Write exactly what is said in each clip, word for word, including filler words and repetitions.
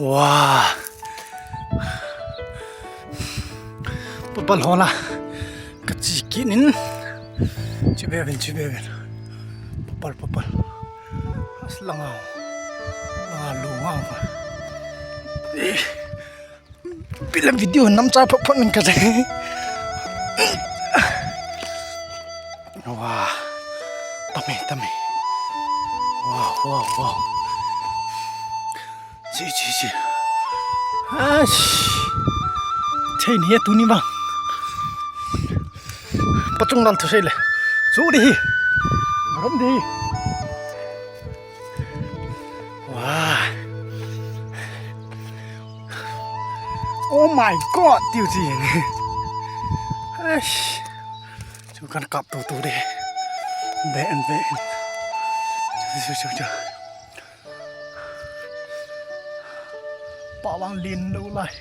Wow. Papal hola. Kachi kinin. Chibe ven, chibe ven. Papal, papal. As langa. Langa lu nga. Eh. Bilam video namcha phot phot min ka le. Wow. Tame, tame. Wow, wow, wow. Chi, chi, chi. Ash. Thei ni tuni bang. Pachung lal thu sei le. Chu di hi. Ram di hi. Wow. Oh my God, tiu chi. Ash. Chu kan kap tu tu de. Be en, be en. Chu, chu, chu, chu. Pa vang lin lo lai.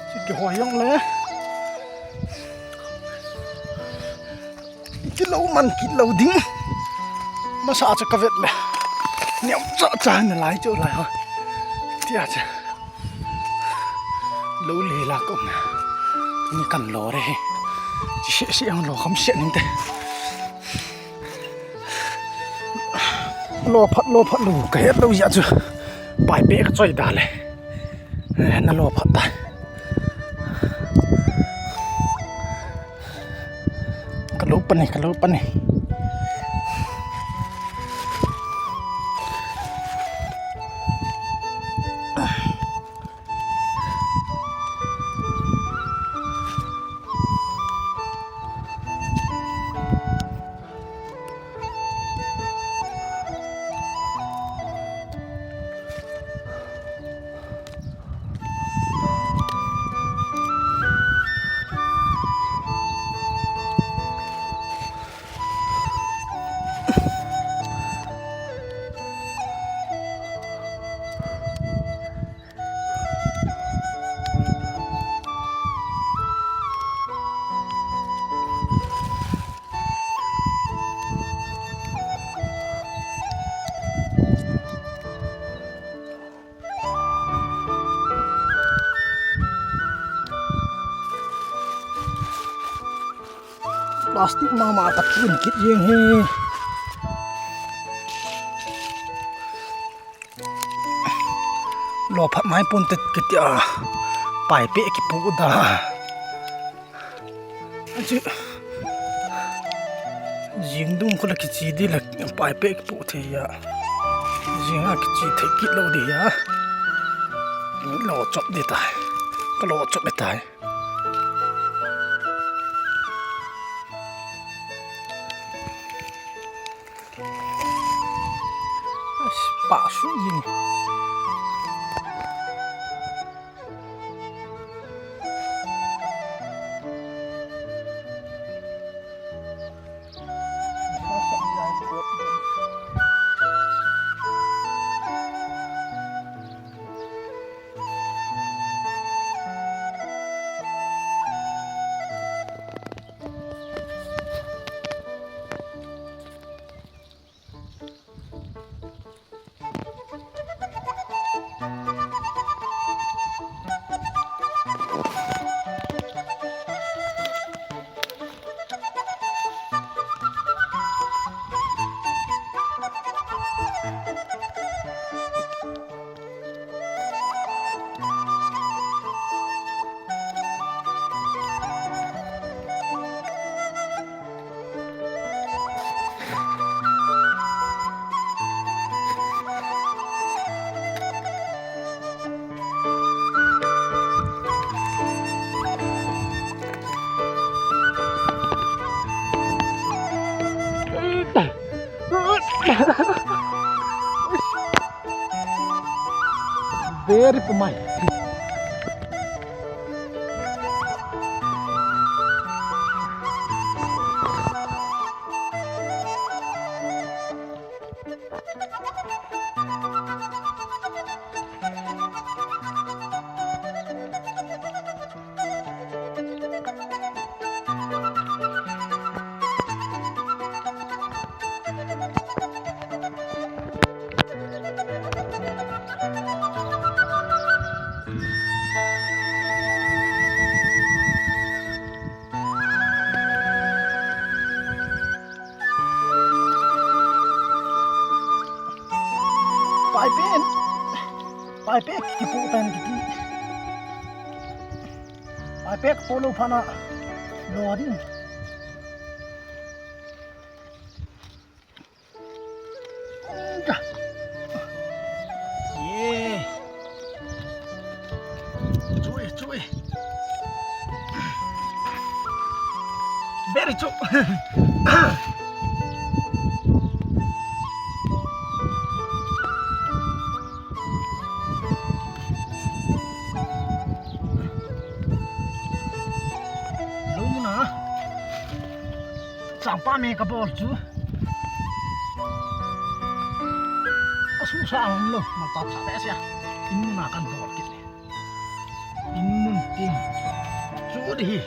Chu kihoi jong le. Kilo man kilo ding. Masa chu ka vet le. Niam cha cha na lai chu lai ha. Tia cha. Lo le la ko na. Ni kan lo re. Chi se se ang lo kham se ning te. Lo phat, lo phat lo ka het lo ya chu. Pai pe ka choi da le. Eh, na lo phat ta. Ka lo pa ni, ka lo pa ni. Plastic mama ta kin kit jeng hi. Lo phat mai pon tet kiti a. Pai pe kipu da. Achu. Jing dung ko la kichi di la pai pe kipu thei ya. Jing a kichi thei kit lo di ya. Lo chop di tai. Ka lo chop di tai. Pah su jing. Very pumai. Pen. Paipe kipu tan kiti. Paipe kipu lou phat na lo ding. Ye. Chui, chui. Very chui. Lou mun a. Changpa me kabol chu. Asusa aum lou, malcha tha behseh a. In mun a kan bol kit. In mun tin. Chu di hi.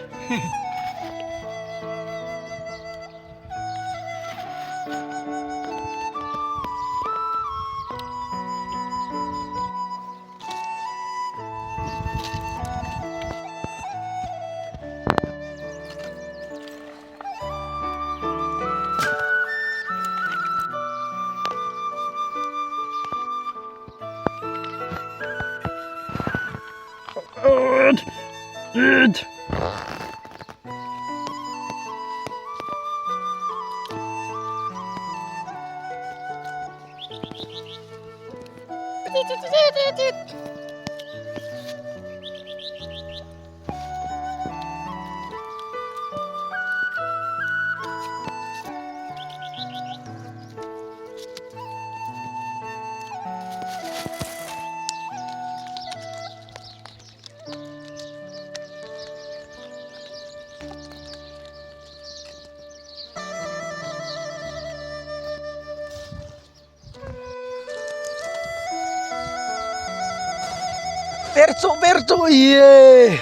Percho, percho, ye.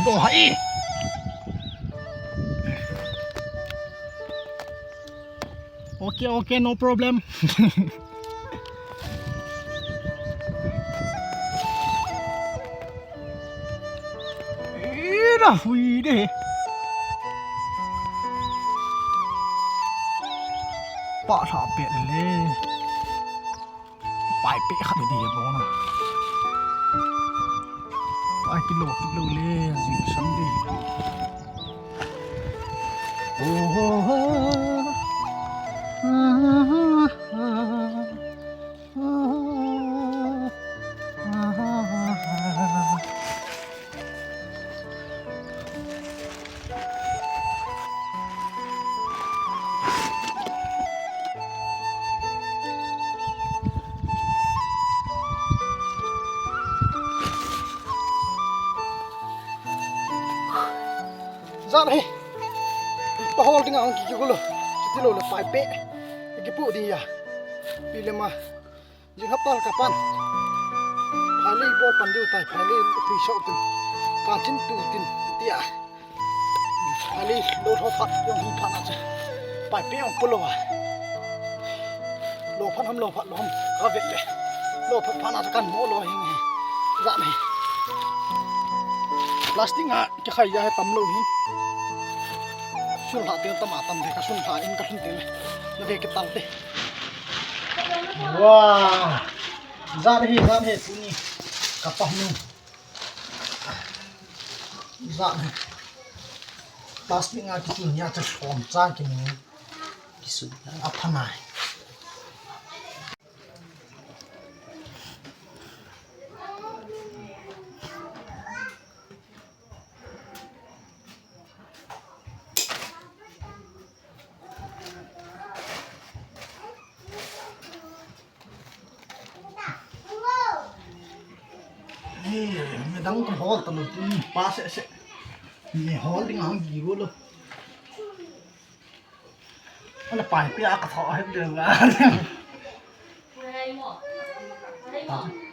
Dohai. Okay, okay, no problem. Ira hui de. Pa tha pe le. Paipe khat di he bona. Pai kilo kilo le, jing san di. Oh, oh, oh. Jan hi. Pahol dinga hung kiki gulo. Chutilo le paipe. Kipu di ya. Pi le ma. Jing hapta kapan. Phailei bol pan diu tai, phailei hui sok tin. Kachin tu tin, tia. Phailei lo tho phat, jong hi phat na cha. Paipe jong pulo a. Lo phat ham, lo phat lo ham, ka vet le. Lo phat phat na cha kan mo lo hing he. Jan hi. Plastic a kikhai ja he tam lo hi. Sun lha te tam a tam de, ka sun lha in ka sun te le. Na ve ke tal te. Wah, jan hi, jan hi, tuni ka pa nu. Jan hi. Plastic a kichun nia cha lhom cha kini. Kisun a phanai. Midang ka hol ta lo tu pa se se. Ni hol ding ang gi go lo. Ala pai pi a ka tho he de la. Ha.